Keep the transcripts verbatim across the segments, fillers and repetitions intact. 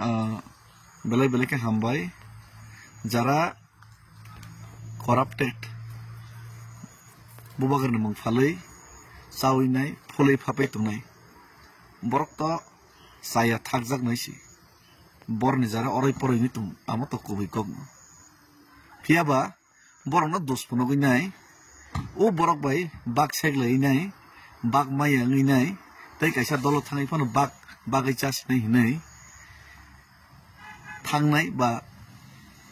ah, belai belai khe hambai. Jara corrupted, bubagrani mung phalwi chawi nai, phulwi phapai tongnai, borok to chaya thakjak nai si. Borni jara orai porai ni tong, amo to kubui kok no. Phiya ba borokno dos phunugwi nai, o borok bai bak seglaiwi nai, bak maya wngwi nai, tei kaisa dolo thangwi phano bak bagwi chasinai hinwi thangnai ba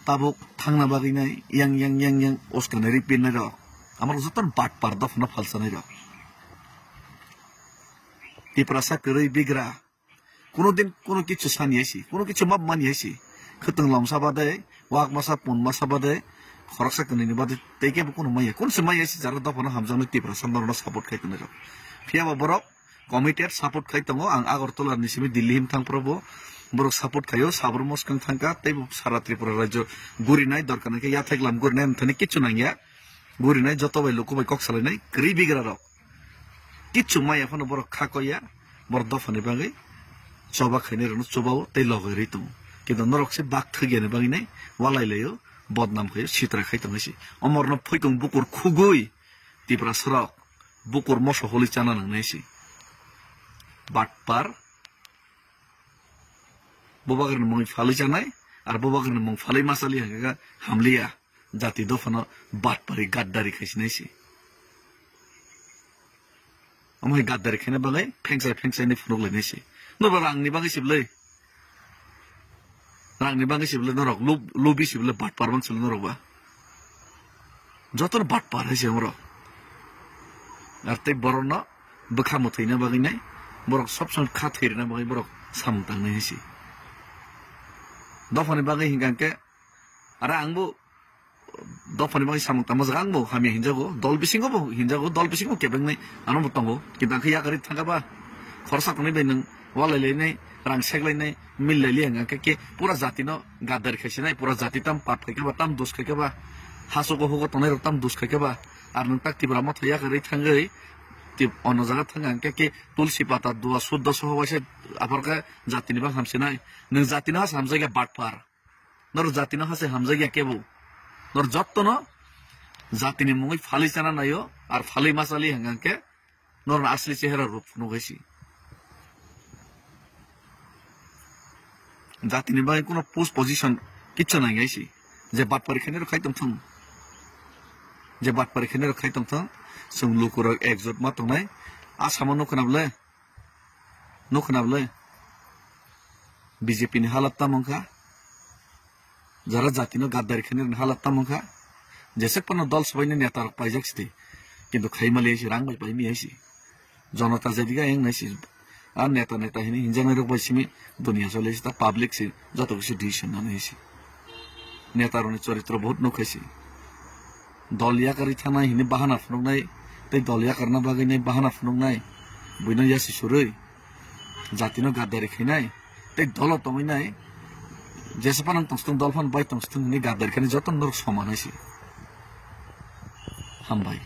tabuk thangna bagwi nai yang, yang, yang, yang uskanai ripinai rok. Amorok jotono batpar dophano phalsanai rok. Tiprasa kwrwi bigra. Kuno din kuno kichu sani aisi, kuno kichu map mani aisi. Khwtwng lomsa bade, wak masa pun masa bade, khoroksa kwnwi ni bade, tei kebo kuno maya. Kun se maya aisi jara dophano hamjaknai Tiprasa norokno support khai tongnai rok. Phiya ba borok committed support khai tongo. Ang Agartala ni simi Delhi him thang phuru bo borok support khaio, sabrum mwskang thangkha, tei bo sara Tripura rajyo gurinai, dorkar nai khe yathai glam gurinai, amthani kichu nangya. Gurinai joto bai luku bai kok salainai, kwrwi bigra rok. Kichu maya phano borok kha koya, borok dophani bagwi choba khainai rokno chobao tei logoi rwi tongo. Kintu norok se bak thwk yani bagwi nai walai laio, bodnam khaio, sitra khai tongnai se. Omorno phoitong bukur khugui Tiprasa rok bukur moso holi chana nangnai se. Batpar, bubagrani mung phalwi chanai, ar bubagrani mung phalwi masali hangkha hamliya. Jati dophano batpari gaddari khaisinai se. Omo hai gaddari khaina bagwi phengchai phengchai ni phunuk lainai se. Norok rangni bagwi se bwlai. Rangni bagwi se bwlai norok lub-, lubi se bwlai batpar bang se bwlai norok ba. Jotono batpar hai se norok. Ar tei borokno bwkha mwthwina bagwi nai, borok sob somoi kha thwirina bagwi borok samung tangnai hai se. Dophani bagwi hinkha khe, ara ang bo dophani bagwi samung tangma jaga ang bo hamya hinjago, dol bisingo bo hinjago, dol bisingo kebengnai ano bo tongo. Kintu ang khe yakarwi thangkha ba, khorsa tongnai bai nwng walai lainai, rang sek lainai, mil lai liya hwnkha khe, khe pura jati no gaddar khai sinai, pura jati tam pap khai khe ba, tam dos khai khe ba, hasogo hogo tongnai rok tam dos khai khe ba, ar nwng tak Tipra motha yakarwi thangwi, tip ono jaga thang hwnkha khe, khe tulsi pata dua suddha soho waisa apar khe jati ni bang ham sinai, nwng jati no ha samjak ya batpar. Nor jatino hase hamjakya kebo. Nor jottono jatini mungwi phalwi chana naio, ar phalwi ma chali hwnkha khe norno asli chehera rup phunuk hai si. Jatini bagwi kuno post position kichu nang hai si. Je batpari khainai rok khai tongthung. Je batpari khainai rok khai tongthung. Chwng lukurok ekjot ma tongnai. Asamo nukho na bwle. Nukho na bwle? B J P ni halat tamo wngkha? Jara jatino gaddari khainai rokni halat tamo wngkha? Jesek phano dol swbaini neta rok paijak sidi. Kintu khaima liya si, rang bai paimi hai si. Jonota jadiga yang nai si. A neta neta hini hinjaknai rok bai simi dunia choli si, ta public si joto kisi decision nani hai si. Neta rokni choritro bahut nukha si. Dol yakarwi thangnai hini bahana phunuknai, tei dol yakarna bagwi nai bahana phunuknai, buino yasi surwi, jatino gaddari khainai, tei dolo tongwi nai, jesa phano tongthung, dol phano bai tongthung hini gaddari khainai joto norok soman hai si. Hambai.